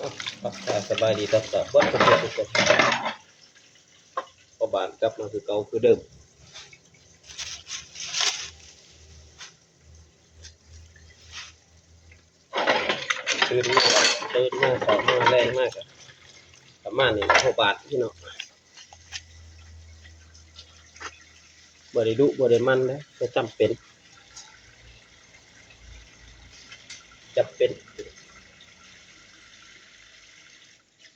ທັກທາຍສະບາຍດີຕອນເຊົ້າເບິດທຸກຄົນທຸກຄົນ. ພໍ່ບ້ານກັບມາຄືເກົ່າຄືເດີມ. ຕື່ນມາ ຕື່ນມາ ເຊົ້າມາແລງມາກະປະມານນີ້ແຫຼະ ພໍ່ບ້ານພີ່ນ້ອງ. ບໍ່ໄດ້ດຸບໍ່ໄດ້ໝັ່ນເດ້ ແຕ່ຈຳເປັນ ຈຳເປັນ.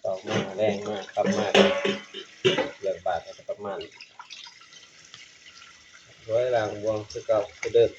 ເຊົ້າມາແລງມາຄ່ຳມາ ເລື່ອງບາດກໍປະມານ ໄວ້ລ້າງບ່ວງຄືເກົ່າຄືເດີມ.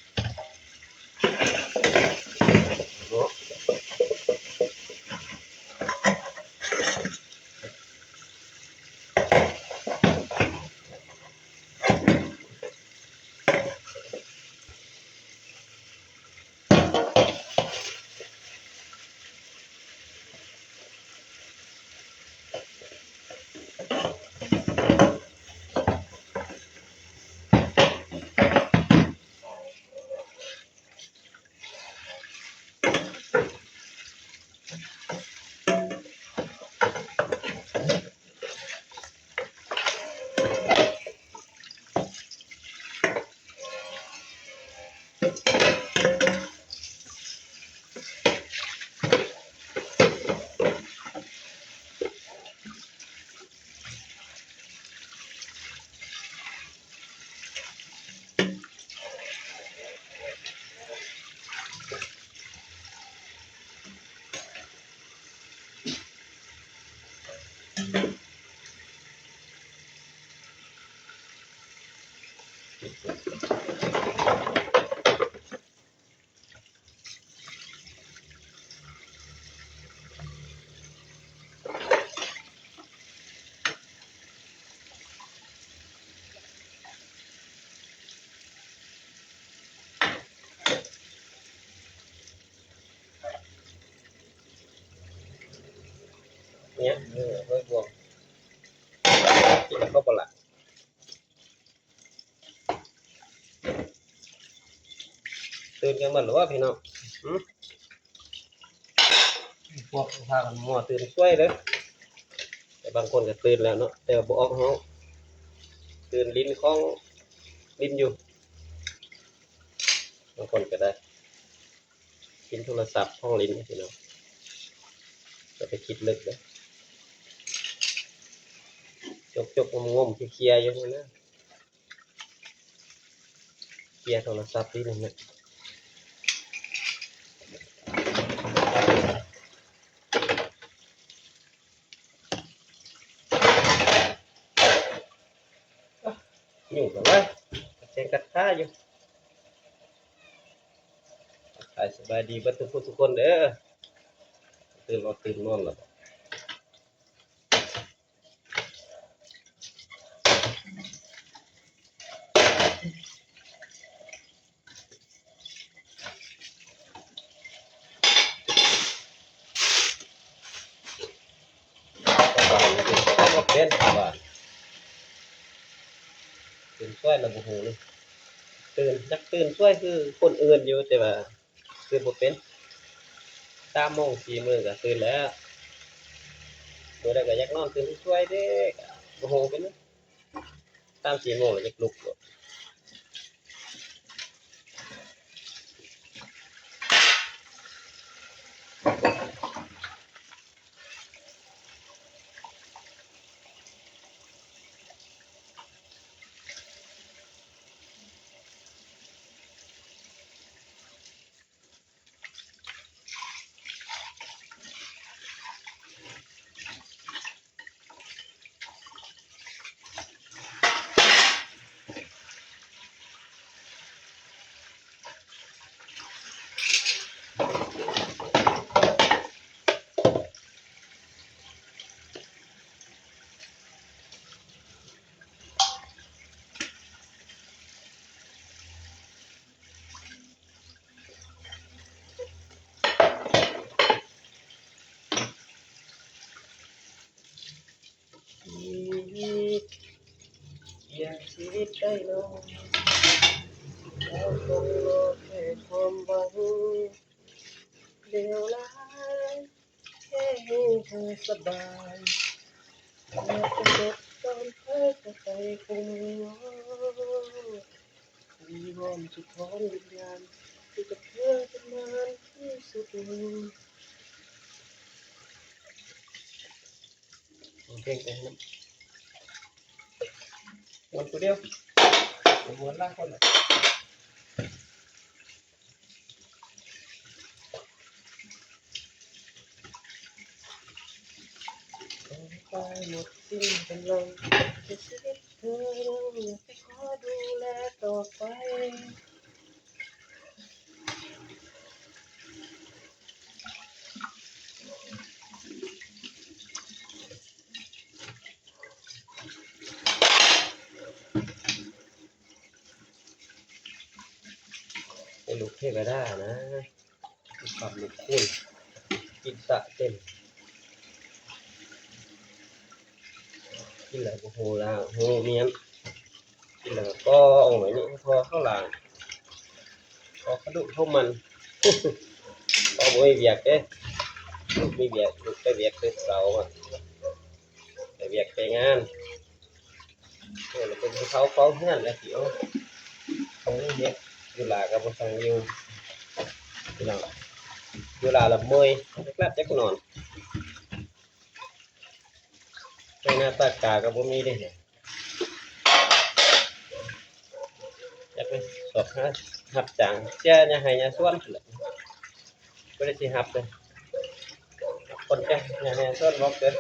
ເນຍ ເອີ ເຮີ້ຍ ບ່ວງ ກິນເຂົ້າບໍ່ລະ? ຕື່ນກັນໝົດແລ້ວບໍ່ພີ່ນ້ອງ? ຫື ພວກພາກັນມົວຕື່ນຊ່ວຍເດີ ແຕ່ບາງຄົນກໍຕື່ນແລ້ວເນາະ ແຕ່ວ່າບໍ່ອອກຮ້ອງ ຕື່ນຫຼິ້ນຂອງຫຼິ້ນຢູ່ ບາງຄົນກໍໄດ້. ຫຼິ້ນໂທລະສັບຂອງຫຼິ້ນພີ່ນ້ອງ ຢ່າໄປຄິດເລິກເດີ ຈົກໆ ງົມໆ ເຄຍໆ ຢູ່ຫັ້ນນະ ເຄຍໂທລະສັບຫຼິ້ນຫັ້ນນະ. ຢູ່ກັນໄວ້ ແຂ່ງກັດຄ້າຢູ່. ທັກທາຍສະບາຍດີເບິດທຸກຜູ້ທຸກຄົນເດີ ຕື່ນນອນຕື່ນນອນແລ້ວ. ເປັນວ່າ ຕື່ນຊ່ວຍລະບໍ່ຮູ້ເລີຍ ຕື່ນ ຈັກຕື່ນຊ່ວຍຄືຄົນອື່ນຢູ່ ແຕ່ວ່າ ຕື່ນບໍ່ເປັນ ສາມໂມງສີ່ໂມງກໍຕື່ນແລ້ວ ມື້ໃດກໍຢາກນອນຕື່ນຊ່ວຍເດ້ ກໍບໍ່ຮູ້ເປັນຫຍັງ ສາມສີ່ໂມງແລ້ວຢາກລຸກໂລດ. ສະບາຍ ແລະກຳນົດຕອນເຜີກໍໄປຄົງມີວອນ ວິງວອນສະທ້ອນວິນຍານ ຢູ່ກັບເທີຈົນນານທີ່ສຸດ. ເພງແຕ່ງນຳ ມ່ວນຜູ້ດຽວ ບໍ່ມ່ວນຫຼາຍຄົນດອກ. ໄປໝົດສິ້ນກຳລັງ ຈະຊີວິດເທີຍັງ ຢາກຈະຂໍດູແລຕໍ່ໄປ. ໃຫ້ລູກເທວະດານະ ມີຄວາມລຸກຄຸນ ກິນຕະເຕັມ ກິນແລ້ວບໍ່ຮູ້ລາງ ຮູ້ມຽນ ກິນແລ້ວກໍກໍອອກມານີ້ ພໍເຂົ້າລາງ ພໍກະດູກເຂົ້າມັນ ພໍບໍ່ມີວຽກເດ້ ລູກມີວຽກ ລູກໄປວຽກແຕ່ເຊົ້າ ໄປວຽກໄປງານ. ໂອ້ ແລ້ວເປັນຜູ້ເຖົ້າເຝົ້າເຮືອນແລ້ວ ຊິເອົາ ເອົາເຮັດ ຢູ່ລາວກໍບໍ່ຊ່າງຢູ່ ພີ່ນ້ອງ ຢູ່ລາວລະເມື່ອຍ ຈັກຫຼັບຈັກນອນ ໃນໜ້າຕາກາກໍບໍ່ມີເດ້ ຢາກໄປສອກຫາຮັບຈ້າງ ເສຍຫຍ້າໄຮ່ຫຍ້າສວນພຸ້ນແຫຼະ ບໍ່ໄດ້ຊິຮັບເລີຍ ຄົນແກ່ຫຍ້າໄຮ່ຫຍ້າສວນບໍ່ເກີດ.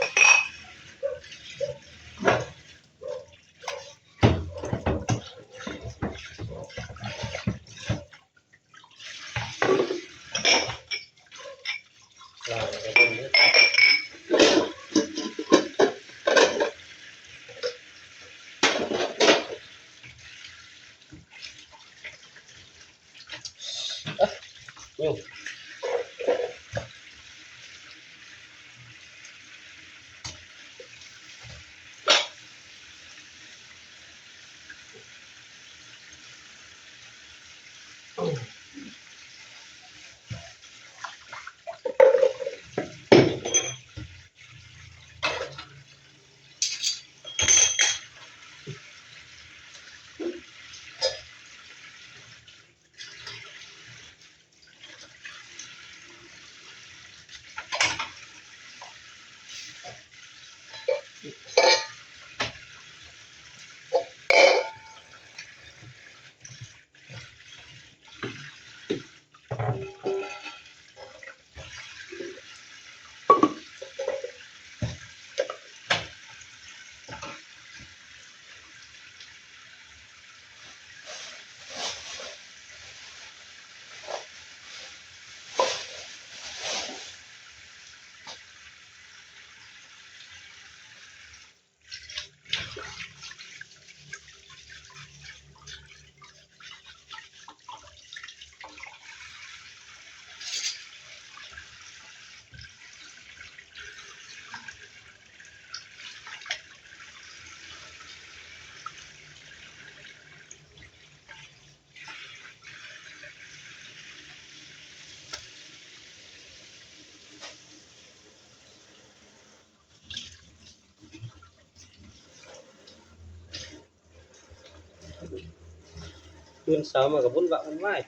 ຕື່ນເຊົ້າມາກໍວຸ່ນວາຍວຸ່ນວາຍ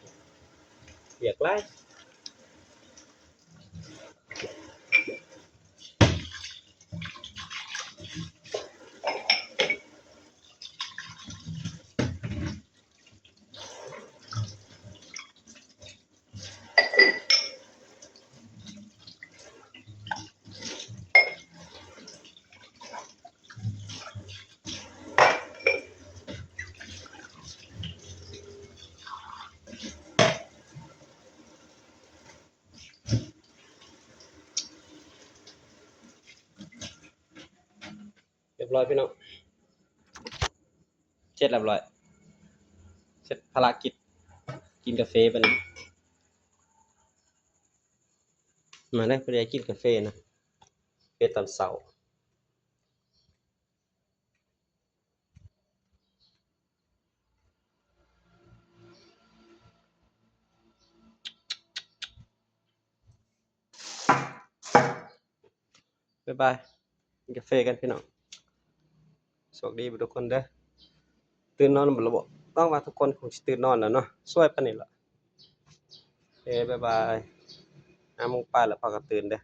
ວຽກຫຼາຍ. ຮຽບຮ້ອຍພີ່ນ້ອງ ເສັດຮຽບຮ້ອຍ ເສັດພາລະກິດ ກິນກາເຟບັດນີ້. ມາເດີ ຜູ້ໃດກິນກາເຟນະ ເຟຕອນເຊົ້າ. ເ ບາຍບາຍ ກິນກາເຟກັນພີ່ນ້ອງ ໂຊກດີເບິດທຸກຄົນເດີ. ຕື່ນນອນເບິດລະບໍ? ຫວັງວ່າທຸກຄົນຄົງຊິຕື່ນນອນແລ້ວເນາະ ສວຍປານນີ້ລະ. ເອ ບາຍບາຍ ຫ້າໂມງປາຍລະ ພາກັນຕື່ນເດີ.